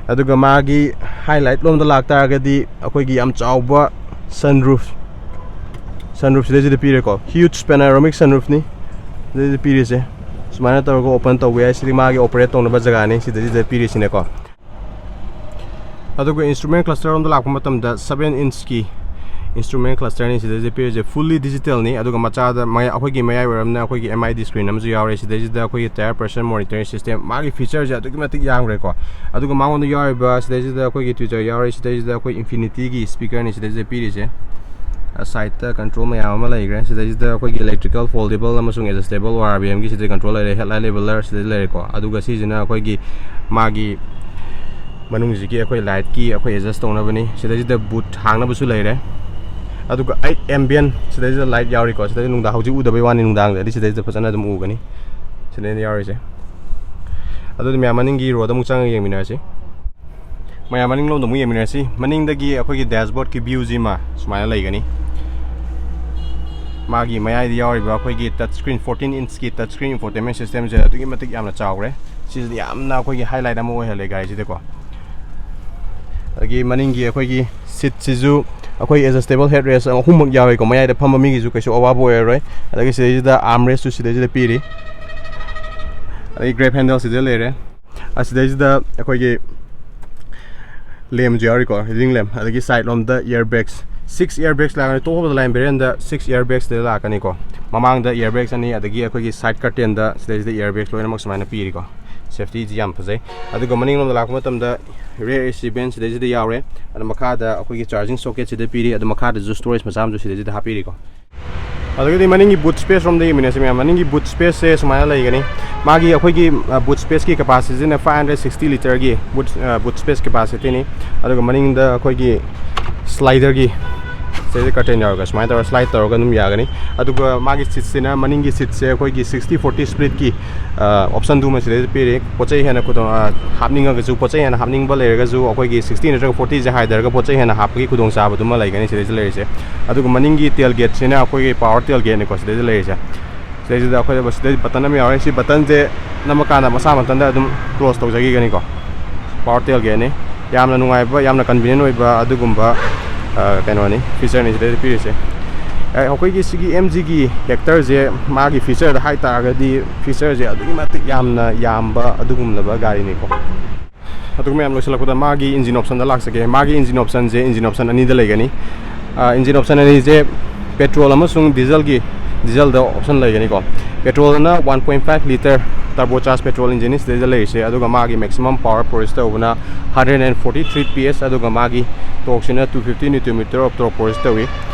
ꯑꯗꯨꯒ ꯃꯥꯒꯤ highlight ꯂꯣꯝꯗ ꯂꯥꯛꯇꯥꯔꯒꯗꯤ ꯑꯩꯈꯣꯏꯒꯤ ꯌꯥꯝ ꯆꯥꯎꯕ sunroof, sunroof ꯁꯤꯗꯩꯁꯤꯗ ꯄꯤꯔꯦꯀꯣ꯫ Huge panoramic sunroof ꯅꯤ ꯁꯤꯗꯩꯁꯤꯗ ꯄꯤꯔꯤꯁꯦ꯫ ꯁꯨꯃꯥꯏꯅ ꯇꯧꯔꯒ open ꯇꯧꯕ ꯌꯥꯏ꯫ ꯁꯤꯗꯤ ꯃꯥꯒꯤ operate ꯇꯧꯅꯕ ꯖꯒꯥꯅꯤ ꯁꯤꯗꯩꯁꯤꯗ ꯄꯤꯔꯤꯁꯤꯅꯦꯀꯣ꯫ ꯑꯗꯨꯒ instrument cluster ꯔꯣꯝꯗ ꯂꯥꯛꯄ ꯃꯇꯝꯗ seven inch ꯀꯤ instrument cluster ꯅꯤ ꯁꯤꯗꯩꯁꯤꯗ ꯄꯤꯔꯤꯁꯦ꯫ Fully digital ꯅꯤ꯫ ꯑꯗꯨꯒ ꯃꯆꯥꯗ ꯃꯌꯥ-, ꯑꯩꯈꯣꯏꯒꯤ ꯃꯌꯥꯏ ꯑꯣꯏꯔꯝꯅ ꯑꯩꯈꯣꯏꯒꯤ M I D screen ꯑꯃꯁꯨ ꯌꯥꯎꯔꯦ꯫ ꯁꯤꯗꯩꯁꯤꯗ ꯑꯩꯈꯣꯏꯒꯤ tire pressure monitoring system, ꯃꯥꯒꯤ feature ꯁꯦ ꯑꯗꯨꯛꯀꯤ ꯃꯇꯤꯛ ꯌꯥꯝꯈ꯭ꯔꯦꯀꯣ꯫ ꯑꯗꯨꯒ ꯃꯉꯣꯟꯗ ꯌꯥꯎꯔꯤꯕ, ꯁꯤꯗꯩꯁꯤꯗ ꯑꯩꯈꯣꯏꯒꯤ tweeter ꯌꯥꯎꯔꯦ, ꯁꯤꯗꯩꯁꯤꯗ ꯑꯩꯈꯣꯏ Infinity ꯒꯤ speaker ꯅꯤ ꯁꯤꯗꯩꯁꯤꯗ ꯄꯤꯔꯤꯁꯦ꯫ ꯁꯥꯏꯠꯇ ꯀꯟꯇ꯭ꯔꯣꯜ ꯃꯌꯥꯝ ꯑꯃ ꯂꯩꯈ꯭ꯔꯦ꯫ ꯁꯤꯗꯩꯁꯤꯗ ꯑꯩꯈꯣꯏꯒꯤ ꯏꯂꯦꯛꯇ꯭ꯔꯤꯀꯦꯜ ꯐꯣꯜꯗꯦꯕꯜ ꯑꯃꯁꯨꯡ ꯑꯦꯗꯖꯁꯇꯦꯕꯜ ꯑꯣ ꯑꯥꯔ ꯕꯤ ꯑꯦꯝꯒꯤ ꯁꯤꯗ ꯀꯟꯇ꯭ꯔꯣꯜ ꯂꯩꯔꯦ, ꯍꯦꯗꯂꯥꯏꯠ ꯂꯦꯕꯦꯂꯔ ꯁꯤꯗ ꯂꯩꯔꯦꯀꯣ꯫ ꯑꯗꯨꯒ ꯁꯤꯁꯤꯅ ꯑꯩꯈꯣꯏꯒꯤ ꯃꯥꯒꯤ ꯃꯅꯨꯡꯁꯤꯒꯤ ꯑꯩꯈꯣꯏ ꯂꯥꯏꯠꯀꯤ ꯑꯩꯈꯣꯏ ꯑꯦꯗꯖꯁ ꯇꯧꯅꯕꯅꯤ꯫ ꯁꯤꯗꯩꯁꯤꯗ ꯕꯨꯠ ꯍꯥꯡꯅꯕꯁꯨ ꯂꯩꯔꯦ꯫ ꯑꯗꯨꯒ ꯑꯩꯠ ꯑꯦꯝꯕꯤꯌꯟ ꯁꯤꯗꯩꯁꯤꯗ ꯂꯥꯏꯠ ꯌꯥꯎꯔꯤꯀꯣ꯫ ꯁꯤꯗꯩꯁꯤꯗ ꯅꯨꯡꯗꯥꯡ ꯍꯧꯖꯤꯛ ꯎꯗꯕꯩ ꯋꯥꯅꯤ, ꯅꯨꯡꯗꯥꯡꯗꯗꯤ ꯁꯤꯗꯩꯁꯤꯗ ꯐꯖꯅ ꯑꯗꯨꯝ ꯎꯒꯅꯤ꯫ ꯁꯤꯗꯩꯗ ꯌꯥꯎꯔꯤꯁꯦ꯫ ꯑꯗꯨꯗꯤ ꯃꯌꯥꯝ ꯃꯅꯤꯡꯒꯤ ꯔꯣꯗ ꯑꯃꯨꯛ ꯆꯪꯉꯒ ꯌꯦꯡꯃꯤꯟꯅꯔꯁꯤ꯫ ꯃꯌꯥꯝ ꯃꯅꯤꯡꯂꯣꯝꯗ ꯑꯃꯨꯛ ꯌꯦꯡꯃꯤꯟꯅꯔꯁꯤ꯫ ꯃꯅꯤꯡꯗꯒꯤ ꯑꯩꯈꯣꯏꯒꯤ ꯗꯦꯁꯕꯣꯔꯗꯀꯤ ꯚ꯭ꯌꯨꯁꯤꯃ ꯁꯨꯃꯥꯏꯅ ꯂꯩꯒꯅꯤ꯫ ꯃꯥꯒꯤ ꯃꯌꯥꯏꯗ ꯌꯥꯎꯔꯤꯕ ꯑꯩꯈꯣꯏꯒꯤ ꯇꯆ ꯁ꯭ꯀ꯭ꯔꯤꯟ, ꯐꯣꯔꯇꯤꯟ ꯏꯟꯆꯀꯤ ꯇꯆ ꯁ꯭ꯀ꯭ꯔꯤꯟ ꯏꯟꯐꯣꯇꯦꯟꯃꯦꯟ ꯁꯤꯁꯇꯦꯝꯁꯦ ꯑꯗꯨꯛꯀꯤ ꯃꯇꯤꯛ ꯌꯥꯝꯅ ꯆꯥꯎꯔꯦ꯫ ꯁꯤꯁꯤꯗꯤ ꯌꯥꯝꯅ ꯑꯩꯈꯣꯏꯒꯤ ꯍꯥꯏꯂꯥꯏꯠ ꯑꯃ ꯑꯣꯏꯍꯜꯂꯦ ꯒꯥꯔꯤꯁꯤꯗꯀꯣ꯫ ꯑꯗꯒꯤ ꯃꯅꯤꯡꯒꯤ ꯑꯩꯈꯣꯏꯒꯤ ꯁꯤꯠꯁꯤꯁꯨ ꯑꯩꯈꯣꯏ ꯑꯦꯗꯖꯁꯇꯦꯕꯜ ꯍꯦꯗ ꯔꯦꯁ ꯑꯍꯨꯝꯃꯛ ꯌꯥꯎꯋꯦꯀꯣ꯫ ꯃꯌꯥꯏꯗ ꯐꯝꯕ ꯃꯤꯒꯤꯁꯨ ꯀꯩꯁꯨ ꯑꯋꯥꯕ ꯑꯣꯏꯔꯔꯣꯏ꯫ ꯑꯗꯒꯤ ꯁꯤꯗꯩꯁꯤꯗ ꯑꯥꯔꯝ ꯔꯦꯁꯁꯨ ꯁꯤꯗꯩꯁꯤꯗ ꯄꯤꯔꯤ꯫ ꯑꯗꯒꯤ ꯒ꯭ꯔꯦꯞ ꯍꯦꯟꯗꯜ ꯁꯤꯗ ꯂꯩꯔꯦ꯫ ꯑꯁꯤꯗꯩꯁꯤꯗ ꯑꯩꯈꯣꯏꯒꯤ ꯂꯦꯝꯁꯨ ꯌꯥꯎꯔꯤꯀꯣ, ꯔꯤꯗꯤꯡ ꯂꯦꯝ꯫ ꯑꯗꯒꯤ ꯁꯥꯏꯠ ꯂꯣꯝꯗ air bags, six air bags ꯂꯥꯛꯀꯅꯤ꯫ ꯇꯣꯞ ꯑꯣꯐ ꯗ ꯂꯥꯏꯟ ꯚꯦꯔꯤꯌꯟꯗ ꯁꯤꯛꯁ ꯏꯌꯔ ꯕꯦꯒꯁꯇ ꯂꯥꯛꯀꯅꯤꯀꯣ꯫ ꯃꯃꯥꯡꯗ ꯏꯌꯔ ꯕꯦꯒꯁ ꯑꯅꯤ, ꯑꯗꯒꯤ ꯑꯩꯈꯣꯏꯒꯤ ꯁꯥꯏꯠ ꯀꯔꯇꯦꯟꯗ ꯁꯤꯗꯩꯁꯤꯗ ꯏꯌꯔ ꯕꯦꯒꯁ ꯂꯣꯏꯅꯃꯛ ꯁꯨꯃꯥꯏꯅ ꯄꯤꯔꯤꯀꯣ꯫ ꯁꯦꯐꯇꯤꯁꯤ ꯌꯥꯝ ꯐꯖꯩ꯫ ꯑꯗꯨꯒ ꯃꯅꯤꯡꯂꯣꯝꯗ ꯂꯥꯛꯄ ꯃꯇꯝꯗ ꯔꯤꯌꯔ ꯑꯦꯁꯤ ꯚꯦꯟ ꯁꯤꯗꯩꯁꯤꯗ ꯌꯥꯎꯔꯦ꯫ ꯑꯗꯨ ꯃꯈꯥꯗ ꯑꯩꯈꯣꯏꯒꯤ ꯆꯥꯔꯖꯤꯡ ꯁꯣꯀꯦꯠ ꯁꯤꯗ ꯄꯤꯔꯤ꯫ ꯑꯗꯨ ꯃꯈꯥꯗꯁꯨ ꯁ꯭ꯇꯣꯔꯦꯖ ꯃꯆꯥ ꯑꯃꯁꯨ ꯁꯤꯗꯩꯁꯤꯗ ꯍꯥꯞꯄꯤꯔꯤꯀꯣ꯫ ꯑꯗꯨꯗꯒꯤꯗꯤ ꯃꯅꯤꯡꯒꯤ ꯕꯨꯠ ꯁ꯭ꯄꯦꯁ ꯔꯣꯝꯗ ꯌꯦꯡꯃꯤꯟꯅꯁꯤ ꯃꯌꯥꯝ꯫ ꯃꯅꯤꯡꯒꯤ ꯕꯨꯠ ꯁ꯭ꯄꯦꯁꯁꯦ ꯁꯨꯃꯥꯏꯅ ꯂꯩꯒꯅꯤ꯫ ꯃꯥꯒꯤ ꯑꯩꯈꯣꯏꯒꯤ, ꯑ, ꯕꯨꯠ ꯁ꯭ꯄꯦꯁꯀꯤ ꯀꯦꯄꯥꯁꯤꯇꯤꯁꯤꯅ ꯐꯥꯏꯚ ꯍꯟꯗ꯭ꯔꯦꯠ ꯁꯤꯛꯁꯇꯤ ꯂꯤꯇꯔꯒꯤ ꯕꯨꯠ, ꯑ, ꯕꯨꯠ ꯁ꯭ꯄꯦꯁ ꯀꯦꯄꯥꯁꯤꯇꯤꯅꯤ꯫ ꯑꯗꯨꯒ ꯃꯅꯤꯡꯗ ꯑꯩꯈꯣꯏꯒꯤ ꯁ꯭ꯂꯥꯏꯗꯔꯒꯤ ꯁꯤꯗꯩꯗ ꯀꯔꯇꯦꯟ ꯌꯥꯎꯔꯒ ꯁꯨꯃꯥꯏꯅ ꯇꯧꯔꯒ ꯁ꯭ꯂꯥꯏꯗ ꯇꯧꯔꯒ ꯑꯗꯨꯝ ꯌꯥꯒꯅꯤ꯫ ꯑꯗꯨꯒ ꯃꯥꯒꯤ ꯁꯤꯠꯁꯤꯅ, ꯃꯅꯤꯡꯒꯤ ꯁꯤꯠꯁꯦ ꯑꯩꯈꯣꯏꯒꯤ ꯁꯤꯛꯁꯇꯤ ꯐꯣꯔꯇꯤ ꯁ꯭ꯄ꯭ꯂꯤꯠꯀꯤ, ꯑ, ꯑꯣꯞꯁꯟꯗꯨꯃ ꯁꯤꯗꯩꯗ ꯄꯤꯔꯤ꯫ ꯄꯣꯠ ꯆꯩ ꯍꯦꯟꯅ ꯈꯨꯗꯣꯡ, ꯑ, ꯍꯥꯞꯅꯤꯡꯉꯒꯁꯨ, ꯄꯣꯠ ꯆꯩ ꯍꯦꯟꯅ ꯍꯥꯞꯅꯤꯡꯕ ꯂꯩꯔꯒꯁꯨ ꯑꯩꯈꯣꯏꯒꯤ ꯁꯤꯛꯁꯇꯤ ꯅꯠꯇ꯭ꯔꯒ ꯐꯣꯔꯇꯤꯁꯦ ꯍꯥꯏꯊꯔꯒ ꯄꯣꯠ ꯆꯩ ꯍꯦꯟꯅ ꯍꯥꯞꯄꯒꯤ ꯈꯨꯗꯣꯡꯆꯥꯕꯗꯨꯃ ꯂꯩꯒꯅꯤ ꯁꯤꯗꯩꯗ ꯂꯩꯔꯤꯁꯦ꯫ ꯑꯗꯨꯒ ꯃꯅꯤꯡꯒꯤ ꯇꯦꯜ ꯒꯦꯠꯁꯤꯅ ꯑꯩꯈꯣꯏꯒꯤ ꯄꯋꯥꯔ ꯇꯦꯜ ꯒꯦꯠꯅꯤꯀꯣ ꯁꯤꯗꯩꯗ ꯂꯩꯔꯤꯁꯦ꯫ ꯁꯤꯗꯩꯁꯤꯗ ꯑꯩꯈꯣꯏꯗ ꯁꯤꯗꯩ ꯕꯇꯟ ꯑꯃ ꯌꯥꯎꯔꯦ꯫ ꯁꯤ ꯕꯇꯟꯁꯦ ꯅꯝꯃꯀꯥꯟꯗ ꯃꯁꯥ ꯃꯊꯟꯇ ꯑꯗꯨꯝ ꯀ꯭ꯂꯣꯁ ꯇꯧꯖꯈꯤꯒꯅꯤꯀꯣ꯫ ꯄꯋꯥꯔ ꯇꯦꯜ ꯒꯦꯠꯅꯤ꯫ ꯌꯥꯝꯅ ꯅꯨꯡꯉꯥꯏꯕ, ꯌꯥꯝꯅ ꯀꯟꯚꯤꯅꯤꯌꯦꯟ ꯑꯣꯏꯕ ꯑꯗꯨꯒꯨꯝꯕ, ꯑ, ꯀꯩꯅꯣꯅꯤ, ꯐꯤꯆꯔꯅꯤ ꯁꯤꯗꯩꯗ ꯄꯤꯔꯤꯁꯦ꯫ ꯑ, ꯑꯩꯈꯣꯏꯒꯤ ꯁꯤꯒꯤ ꯑꯦꯝ ꯖꯤꯒꯤ ꯍꯦꯛꯇꯔꯁꯦ ꯃꯥꯒꯤ ꯐꯤꯆꯔꯗ ꯍꯥꯏ ꯇꯥꯔꯒꯗꯤ ꯐꯤꯆꯔꯁꯦ ꯑꯗꯨꯛꯀꯤ ꯃꯇꯤꯛ ꯌꯥꯝꯅ ꯌꯥꯝꯕ ꯑꯗꯨꯒꯨꯝꯂꯕ ꯒꯥꯔꯤꯅꯤꯀꯣ꯫ ꯑꯗꯨꯒ ꯃꯌꯥꯝ ꯂꯣꯏꯁꯤꯜꯂꯛꯄꯗ ꯃꯥꯒꯤ ꯏꯟꯖꯤꯟ ꯑꯣꯞꯁꯟꯗ ꯂꯥꯛꯆꯒꯦ꯫ ꯃꯥꯒꯤ ꯏꯟꯖꯤꯟ ꯑꯣꯞꯁꯟꯁꯦ, ꯏꯟꯖꯤꯟ ꯑꯣꯞꯁꯟ ꯑꯅꯤꯗ ꯂꯩꯒꯅꯤ꯫ ꯑ, ꯏꯟꯖꯤꯟ ꯑꯣꯞꯁꯟ ꯑꯅꯤꯁꯦ ꯄꯦꯇ꯭ꯔꯣꯜ ꯑꯃꯁꯨꯡ ꯗꯤꯖꯜꯒꯤ, ꯗꯤꯖꯜꯗ ꯑꯣꯞꯁꯟ ꯂꯩꯒꯅꯤꯀꯣ꯫ ꯄꯦꯇ꯭ꯔꯣꯜꯅ one point five litre turbo charge petrol ꯏꯟꯖꯤꯟꯅꯤ ꯁꯤꯗꯩꯗ ꯂꯩꯔꯤꯁꯦ꯫ ꯑꯗꯨꯒ ꯃꯥꯒꯤ ꯃꯦꯛꯁꯤꯃꯝ ꯄꯋꯥꯔ ꯄ꯭ꯔꯣꯗ꯭ꯌꯨꯁ ꯇꯧꯕꯅ hundred and forty three P S, ꯑꯗꯨꯒ ꯃꯥꯒꯤ ꯇꯣꯔꯛꯁꯤꯅ two fifty newton metre of torque produce ꯇꯧꯏ꯫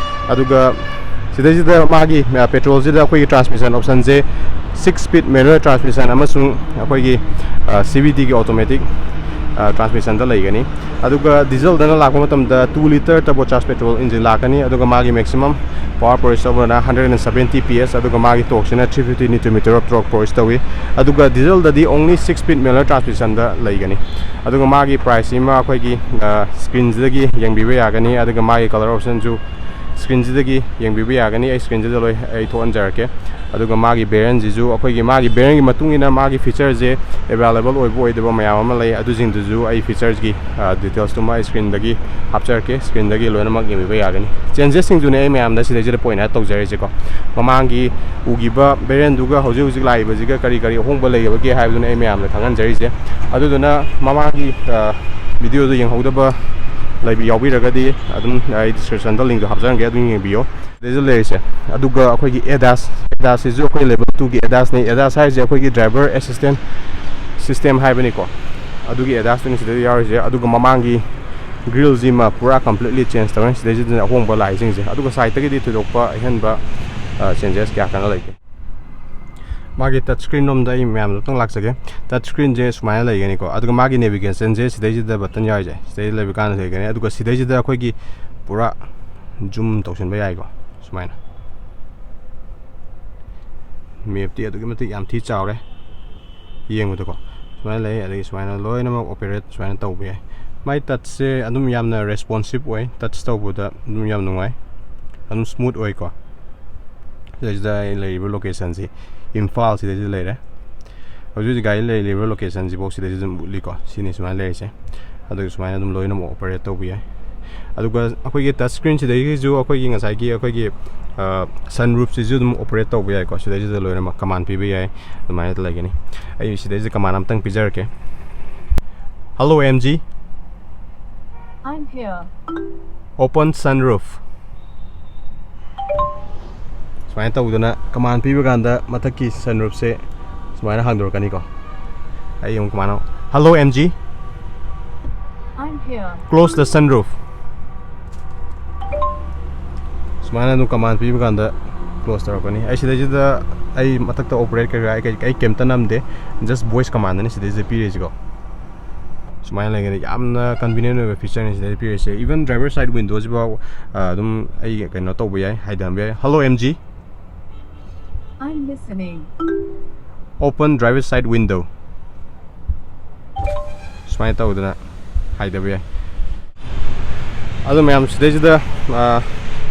ꯑꯗꯨꯒ ꯁꯤꯗꯩꯁꯤꯗ ꯃꯥꯒꯤ ꯄꯦꯇ꯭ꯔꯣꯜꯁꯤꯗ ꯑꯩꯈꯣꯏꯒꯤ ꯇ꯭ꯔꯥꯟꯁꯃꯤꯁꯟ ꯑꯣꯞꯁꯟꯁꯦ ꯁꯤꯛꯁ ꯁ꯭ꯄꯤꯠ ꯃꯦꯅꯨꯋꯦꯜ ꯇ꯭ꯔꯥꯟꯁꯃꯤꯁꯟ ꯑꯃꯁꯨꯡ ꯑꯩꯈꯣꯏꯒꯤ ꯁꯤ ꯚꯤ ꯇꯤꯒꯤ ꯑꯣꯇꯣꯃꯦꯇꯤꯛ ꯇ꯭ꯔꯥꯟꯁꯃꯤꯁꯟꯗ ꯂꯩꯒꯅꯤ꯫ ꯑꯗꯨꯒ ꯗꯤꯖꯜꯗꯅ ꯂꯥꯛꯄ ꯃꯇꯝꯗ two litre turbo charge petrol engine ꯂꯥꯛꯀꯅꯤ꯫ ꯑꯗꯨꯒ ꯃꯥꯒꯤ ꯃꯦꯛꯁꯤꯃꯝ ꯄꯋꯥꯔ ꯄ꯭ꯔꯣꯗ꯭ꯌꯨꯁ ꯇꯧꯕꯅ hundred and seventy P S, ꯑꯗꯨꯒ ꯃꯥꯒꯤ ꯇꯣꯔꯛꯁꯤꯅ three fifty newton metre of torque produce ꯇꯧꯏ꯫ ꯑꯗꯨꯒ ꯗꯤꯖꯜꯗꯗꯤ ꯑꯣꯡꯂꯤ ꯁꯤꯛꯁ ꯁ꯭ꯄꯤꯠ ꯃꯦꯅꯨꯋꯦꯜ ꯇ꯭ꯔꯥꯟꯁꯃꯤꯁꯟꯗ ꯂꯩꯒꯅꯤ꯫ ꯑꯗꯨꯒ ꯃꯥꯒꯤ ꯄ꯭ꯔꯥꯏꯁꯁꯤꯃ ꯑꯩꯈꯣꯏꯒꯤ ꯁ꯭ꯀ꯭ꯔꯤꯟꯁꯤꯗꯒꯤ ꯌꯦꯡꯕꯤꯕ ꯌꯥꯒꯅꯤ꯫ ꯑꯗꯨꯒ ꯃꯥꯒꯤ ꯀꯂꯔ ꯑꯣꯞꯁꯟꯁꯨ ꯁ꯭ꯀ꯭ꯔꯤꯟꯁꯤꯗꯒꯤ ꯌꯦꯡꯕꯤꯕ ꯌꯥꯒꯅꯤ꯫ ꯑꯩ ꯁ꯭ꯀ꯭ꯔꯤꯟꯁꯤꯗ ꯂꯣꯏ ꯑꯩ ꯊꯣꯛꯍꯟꯖꯔꯛꯀꯦ꯫ ꯑꯗꯨꯒ ꯃꯥꯒꯤ ꯚꯦꯔꯤꯌꯟꯁꯤꯁꯨ ꯑꯩꯈꯣꯏꯒꯤ ꯃꯥꯒꯤ ꯚꯦꯔꯤꯌꯟꯒꯤ ꯃꯇꯨꯡ ꯏꯟꯅ ꯃꯥꯒꯤ ꯐꯤꯆꯔꯁꯦ ꯑꯦꯕꯥꯏꯂꯦꯕꯜ ꯑꯣꯏꯕ ꯑꯣꯏꯗꯕ ꯃꯌꯥꯝ ꯑꯃ ꯂꯩ꯫ ꯑꯗꯨꯁꯤꯡꯗꯨꯁꯨ ꯑꯩ ꯐꯤꯆꯔꯁꯀꯤ ꯗꯤꯇꯦꯜꯁꯇꯨꯃ ꯑꯩ ꯁ꯭ꯀ꯭ꯔꯤꯟꯗꯒꯤ ꯍꯥꯞꯆꯔꯛꯀꯦ꯫ ꯁ꯭ꯀ꯭ꯔꯤꯟꯗꯒꯤ ꯂꯣꯏꯅꯃꯛ ꯌꯦꯡꯕꯤꯕ ꯌꯥꯒꯅꯤ꯫ ꯆꯦꯟꯖꯦꯁꯁꯤꯡꯗꯨꯅꯦ ꯑꯩ ꯃꯌꯥꯝꯗ ꯁꯤꯗꯩꯁꯤꯗ ꯄꯣꯏꯟ ꯑꯥꯎꯠ ꯇꯧꯖꯔꯤꯁꯦꯀꯣ꯫ ꯃꯃꯥꯡꯒꯤ ꯎꯈꯤꯕ ꯚꯦꯔꯤꯌꯟꯗꯨꯒ ꯍꯧꯖꯤꯛ ꯍꯧꯖꯤꯛ ꯂꯥꯛꯏꯕꯁꯤꯒ ꯀꯔꯤ ꯀꯔꯤ ꯑꯍꯣꯡꯕ ꯂꯩꯒꯕꯒꯦ ꯍꯥꯏꯕꯗꯨꯅ ꯑꯩ ꯃꯌꯥꯝꯗ ꯈꯪꯍꯟꯖꯔꯤꯁꯦ꯫ ꯑꯗꯨꯗꯨꯅ ꯃꯃꯥꯡꯒꯤ ꯚꯤꯗꯤꯑꯣꯗꯨ ꯌꯦꯡꯍꯧꯗꯕ ꯂꯩꯕ ꯌꯥꯎꯕꯤꯔꯒꯗꯤ ꯑꯗꯨꯝ ꯑꯩ ꯗꯤꯁꯀ꯭ꯔꯤꯞꯁꯟꯗ ꯂꯤꯡꯗꯣ ꯍꯥꯞꯆꯔꯝꯒꯦ, ꯑꯗꯨꯝ ꯌꯦꯡꯕꯤꯌꯣ꯫ ꯁꯤꯗꯩꯗ ꯂꯩꯔꯤꯁꯦ꯫ ꯑꯗꯨꯒ ꯑꯩꯈꯣꯏꯒꯤ ꯑꯦꯗꯥꯁ, ꯑꯦꯗꯥꯁꯁꯤꯁꯨ ꯑꯩꯈꯣꯏ ꯂꯦꯚꯦꯜ ꯇꯨꯒꯤ ꯑꯦꯗꯥꯁꯅꯤ꯫ ꯑꯦꯗꯥꯁ ꯍꯥꯏꯔꯤꯁꯦ ꯑꯩꯈꯣꯏꯒꯤ ꯗ꯭ꯔꯥꯏꯚꯔ ꯑꯦꯁꯤꯁꯇꯦꯟ ꯁꯤꯁꯇꯦꯝ ꯍꯥꯏꯕꯅꯤꯀꯣ꯫ ꯑꯗꯨꯒꯤ ꯑꯦꯗꯥꯁꯇꯨꯅꯤ ꯁꯤꯗꯩꯗ ꯌꯥꯎꯔꯤꯁꯦ꯫ ꯑꯗꯨꯒ ꯃꯃꯥꯡꯒꯤ ꯒ꯭ꯔꯤꯜꯁꯤꯃ ꯄꯨꯔꯥ ꯀꯝꯄ꯭ꯂꯤꯠꯂꯤ ꯆꯦꯟꯖ ꯇꯧꯔꯦ꯫ ꯁꯤꯗꯩꯁꯤꯗ ꯑꯍꯣꯡꯕ ꯂꯥꯛꯏꯁꯤꯡꯁꯦ꯫ ꯑꯗꯨꯒ ꯁꯥꯏꯠꯇꯒꯤꯗꯤ ꯊꯣꯏꯗꯣꯛꯄ ꯑꯍꯦꯟꯕ ꯆꯦꯟꯖꯦꯁ ꯀꯌꯥ ꯀꯩꯅꯣ ꯂꯩꯇꯦ꯫ ꯃꯥꯒꯤ ꯇꯆ ꯁ꯭ꯀ꯭ꯔꯤꯟ ꯂꯣꯝꯗ ꯑꯩ ꯃꯌꯥꯝꯗꯣ ꯑꯝꯇꯪ ꯂꯥꯛꯆꯒꯦ꯫ ꯇꯆ ꯁ꯭ꯀ꯭ꯔꯤꯟꯁꯦ ꯁꯨꯃꯥꯏꯅ ꯂꯩꯒꯅꯤꯀꯣ꯫ ꯑꯗꯨꯒ ꯃꯥꯒꯤ ꯅꯦꯚꯤꯒꯦꯁꯟꯁꯦ ꯁꯤꯗꯩꯁꯤꯗ ꯕꯇꯟ ꯌꯥꯎꯔꯤꯁꯦ, ꯁꯤꯗꯩꯗ ꯂꯩꯕ ꯀꯥꯟꯗ ꯂꯩꯒꯅꯤ꯫ ꯑꯗꯨꯒ ꯁꯤꯗꯩꯁꯤꯗ ꯑꯩꯈꯣꯏꯒꯤ ꯄꯨꯔꯥ ꯖꯨꯝ ꯇꯧꯁꯤꯟꯕ ꯌꯥꯏꯀꯣ꯫ ꯁꯨꯃꯥꯏꯅ ꯃꯦꯞꯇꯤ ꯑꯗꯨꯛꯀꯤ ꯃꯇꯤꯛ ꯌꯥꯝ ꯊꯤ ꯆꯥꯎꯔꯦ ꯌꯦꯡꯕꯗꯀꯣ꯫ ꯁꯨꯃꯥꯏꯅ ꯂꯩ꯫ ꯑꯗꯒꯤ ꯁꯨꯃꯥꯏꯅ ꯂꯣꯏꯅꯃꯛ ꯑꯣꯄꯦꯔꯦꯠ ꯁꯨꯃꯥꯏꯅ ꯇꯧꯕ ꯌꯥꯏ꯫ ꯃꯥꯏ ꯇꯆꯁꯦ ꯑꯗꯨꯝ ꯌꯥꯝꯅ ꯔꯦꯁꯄꯣꯟꯁꯤꯞ ꯑꯣꯏ, ꯇꯆ ꯇꯧꯕꯗ ꯑꯗꯨꯝ ꯌꯥꯝ ꯅꯨꯡꯉꯥꯏ, ꯑꯗꯨꯝ ꯁ꯭ꯃꯨꯠ ꯑꯣꯏꯀꯣ꯫ ꯁꯤꯗꯩꯁꯤꯗ ꯑꯩ ꯂꯩꯔꯤꯕ ꯂꯣꯀꯦꯁꯟꯁꯤ ꯏꯝꯐꯥꯜ ꯁꯤꯗꯩꯁꯤꯗ ꯂꯩꯔꯦ꯫ ꯍꯧꯖꯤꯛ ꯍꯧꯖꯤꯛ ꯒꯥꯔꯤ ꯂꯩꯔꯤꯕ ꯂꯣꯀꯦꯁꯟꯁꯤꯐꯥꯎ ꯁꯤꯗꯩꯁꯤꯗ ꯑꯗꯨꯝ ꯎꯠꯂꯤꯀꯣ꯫ ꯁꯤꯅꯤ ꯁꯨꯃꯥꯏꯅ ꯂꯩꯔꯤꯁꯦ꯫ ꯑꯗꯨꯒ ꯁꯨꯃꯥꯏꯅ ꯑꯗꯨꯝ ꯂꯣꯏꯅꯃꯛ ꯑꯣꯄꯔꯦꯠ ꯇꯧꯕ ꯌꯥꯏ꯫ ꯑꯗꯨꯒ ꯑꯩꯈꯣꯏꯒꯤ ꯇꯆ ꯁ꯭ꯀ꯭ꯔꯤꯟꯁꯤꯗꯒꯤꯁꯨ ꯑꯩꯈꯣꯏꯒꯤ ꯉꯁꯥꯏꯒꯤ ꯑꯩꯈꯣꯏꯒꯤ ꯁꯟ ꯔꯨꯞꯁꯤꯁꯨ ꯑꯗꯨꯝ ꯑꯣꯄꯔꯦꯠ ꯇꯧꯕ ꯌꯥꯏꯀꯣ꯫ ꯁꯤꯗꯩꯁꯤꯗ ꯂꯣꯏꯅꯃꯛ ꯀꯃꯥꯟ ꯄꯤꯕ ꯌꯥꯏ꯫ ꯑꯗꯨꯃꯥꯏꯅ ꯂꯩꯒꯅꯤ꯫ ꯑꯩ ꯁꯤꯗꯩꯁꯤꯗ ꯀꯃꯥꯟ ꯑꯝꯇꯪ ꯄꯤꯖꯔꯛꯀꯦ꯫ Hello, M G. I'm here. Open sunroof. ꯁꯨꯃꯥꯏꯅ ꯇꯧꯗꯅ ꯀꯃꯥꯟ ꯄꯤꯕ ꯀꯥꯟꯗ ꯃꯊꯛꯀꯤ ꯁꯟꯔꯨꯞꯁꯦ ꯁꯨꯃꯥꯏꯅ ꯍꯥꯡꯗꯣꯔꯛꯀꯅꯤꯀꯣ꯫ ꯑꯩ ꯑꯃꯨꯛ ꯀꯃꯥꯏꯅ, "Hello, M G." I'm here. Close the sunroof. ꯁꯨꯃꯥꯏꯅ ꯑꯗꯨꯝ ꯀꯃꯥꯟ ꯄꯤꯕ ꯀꯥꯟꯗ ꯀ꯭ꯂꯣꯖ ꯇꯧꯔꯛꯀꯅꯤ꯫ ꯑꯩ ꯁꯤꯗꯩꯁꯤꯗ ꯑꯩ ꯃꯊꯛꯇ ꯑꯣꯄꯔꯦꯠ ꯀꯩꯀꯥ ꯑꯩ ꯀꯩ- ꯑꯩ ꯀꯩꯝꯇ ꯅꯝꯗꯦ꯫ ꯖꯁ ꯚꯣꯏꯁ ꯀꯃꯥꯟꯗꯅꯤ ꯁꯤꯗꯩꯁꯤꯗ ꯄꯤꯔꯤꯁꯤꯀꯣ꯫ ꯁꯨꯃꯥꯏꯅ ꯂꯩꯒꯅꯤ꯫ ꯌꯥꯝꯅ ꯀꯟꯚꯤꯅꯤꯌꯦꯟ ꯑꯣꯏꯕ ꯐꯤꯆꯔꯅꯤ ꯁꯤꯗꯩꯗ ꯄꯤꯔꯤꯁꯦ꯫ ꯏꯚꯟ ꯗ꯭ꯔꯥꯏꯚꯔ ꯁꯥꯏꯠ ꯋꯤꯟꯗꯣꯁꯤꯐꯥꯎ ꯑꯗꯨꯝ ꯑꯩ ꯀꯩꯅꯣ ꯇꯧꯕ ꯌꯥꯏ, ꯍꯥꯏꯊꯍꯟꯕ ꯌꯥꯏ꯫ Hello, M G. I'm listening. Open driver side window. ꯁꯨꯃꯥꯏꯅ ꯇꯧꯗꯅ ꯍꯥꯏꯊꯕ ꯌꯥꯏ꯫ ꯑꯗꯣ ꯃꯌꯥꯝ ꯁꯤꯗꯩꯁꯤꯗ, ꯑ,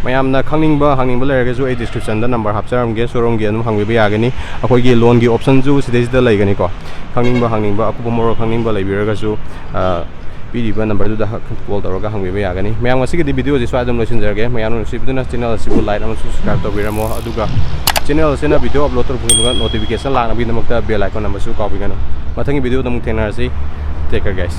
ꯃꯌꯥꯝꯅ ꯈꯪꯅꯤꯡꯕ ꯍꯪꯅꯤꯡꯕ ꯂꯩꯔꯒꯁꯨ ꯑꯩ ꯗꯤꯁꯀ꯭ꯔꯤꯞꯁꯟꯗ ꯅꯝꯕꯔ ꯍꯥꯞꯆꯔꯝꯒꯦ, ꯁꯣꯔꯨꯝꯒꯤ ꯑꯗꯨꯝ ꯍꯪꯕꯤꯕ ꯌꯥꯒꯅꯤ꯫ ꯑꯩꯈꯣꯏꯒꯤ ꯂꯣꯟꯒꯤ ꯑꯣꯞꯁꯟꯁꯨ ꯁꯤꯗꯩꯁꯤꯗ ꯂꯩꯒꯅꯤꯀꯣ꯫ ꯈꯪꯅꯤꯡꯕ ꯍꯪꯅꯤꯡꯕ ꯑꯀꯨꯞꯄ ꯃꯔꯣꯜ ꯈꯪꯅꯤꯡꯕ ꯂꯩꯕꯤꯔꯒꯁꯨ, ꯑ, ꯄꯤꯔꯤꯕ ꯅꯝꯕꯔꯗꯨꯗ ꯀꯣꯜ ꯇꯧꯔꯒ ꯍꯪꯕꯤꯕ ꯌꯥꯒꯅꯤ꯫ ꯃꯌꯥꯝ, ꯉꯁꯤꯒꯤꯗꯤ ꯚꯤꯗꯤꯑꯣꯁꯤ ꯁ꯭ꯋꯥꯏ ꯑꯗꯨꯝ ꯂꯣꯏꯁꯤꯟꯖꯔꯒꯦ꯫ ꯃꯌꯥꯝꯅ ꯅꯨꯡꯁꯤꯕꯤꯗꯨꯅ ꯆꯦꯅꯦꯜ ꯑꯁꯤꯕꯨ ꯂꯥꯏꯛ ꯑꯃꯁꯨꯡ ꯁꯕꯁꯀ꯭ꯔꯥꯏꯕ ꯇꯧꯕꯤꯔꯝꯃꯣ, ꯑꯗꯨꯒ ꯆꯦꯅꯦꯜ ꯑꯁꯤꯅ ꯚꯤꯗꯤꯑꯣ ꯑꯞꯂꯣꯗ ꯇꯧꯔꯛꯄ ꯈꯨꯗꯤꯡꯃꯛ ꯅꯣꯇꯤꯐꯤꯀꯦꯁꯟ ꯂꯥꯛꯅꯕꯒꯤꯗꯃꯛꯇ ꯕꯦꯜ ꯑꯥꯏꯀꯣꯟ ꯅꯝꯕꯁꯨ ꯀꯥꯎꯕꯤꯒꯅꯨ꯫ ꯃꯊꯪꯒꯤ ꯚꯤꯗꯤꯑꯣꯗ ꯑꯃꯨꯛ ꯊꯦꯡꯅꯔꯁꯤ꯫ Take care, guys.